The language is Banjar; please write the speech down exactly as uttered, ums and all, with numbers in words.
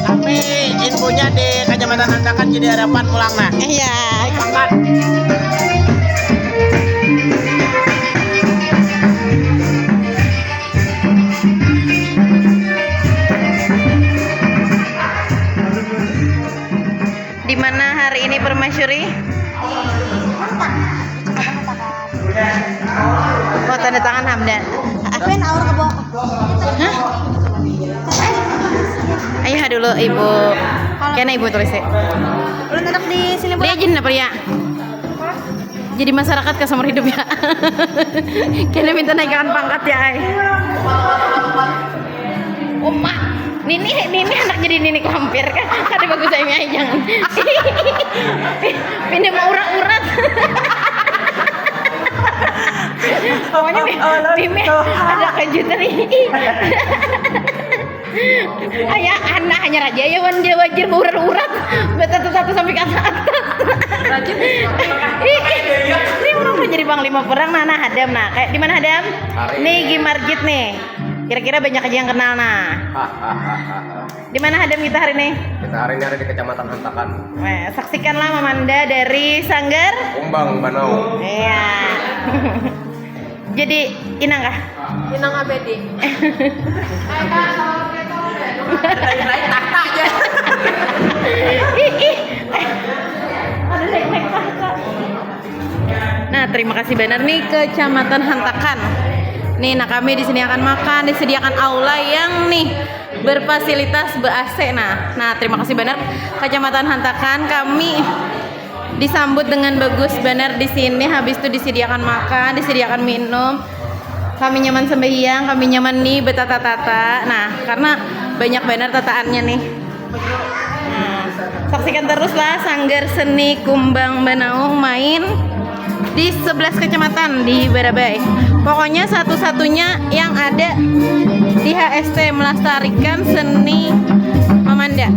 Tapi infonya di Kecamatan Hantakan jadi harapan pulang nah. Iya. Pangkat. Di mana hari ini permasyuri? Oh, tanda tangan Hamdan. Apa yang awal kebo? Hah? Ayo dulu ibu. Kena ibu tulis ya. Ulun tetap di sini. Dia jin apa ya? Jadi masyarakat ka seumur hidup ya. Kena minta naikan pangkat ya ai. Uma, nini nini anak jadi nini kampir kan. Kada bagus ai mi ai jangan. Pindah mau urat-urat. Pokoknya mi- mimi ada kejutan nih. Ayah anak hanya raja ya wan dia wajir urat-urat. Betul satu sampai kata atas. Rajin. Ih, ih, ini orang mau jadi panglima perang nah, nah Hadam nah. Kayak di mana Hadam? Hari Nih ini. Gimarjit nih. Kira-kira banyak aja yang kenal nah. Di mana Hadam kita hari ini? Kita hari ini ada di Kecamatan Hantakan. Nah, saksikanlah Mamanda dari Sanggar Kumbang Banau. Iya. Jadi inang kah? Inang abadi. Lain-lain tahta aja. Ih, ih. Ada naik-naik tahta. Nah, terima kasih banar nih Kecamatan Hantakan. Nih, nah kami disediakan makan, disediakan aula yang nih berfasilitas be-A C. Nah, nah terima kasih banar Kecamatan Hantakan. Kami disambut dengan bagus banar di sini. Habis itu disediakan makan, disediakan minum. Kami nyaman sembahyang, kami nyaman nih betata-tata. Nah, karena banyak banar tataannya nih. Nah, saksikan teruslah Sanggar Seni Kumbang Banaung main di sebelas kecamatan di Barabai. Pokoknya satu-satunya yang ada di H S T melestarikan seni Mamanda.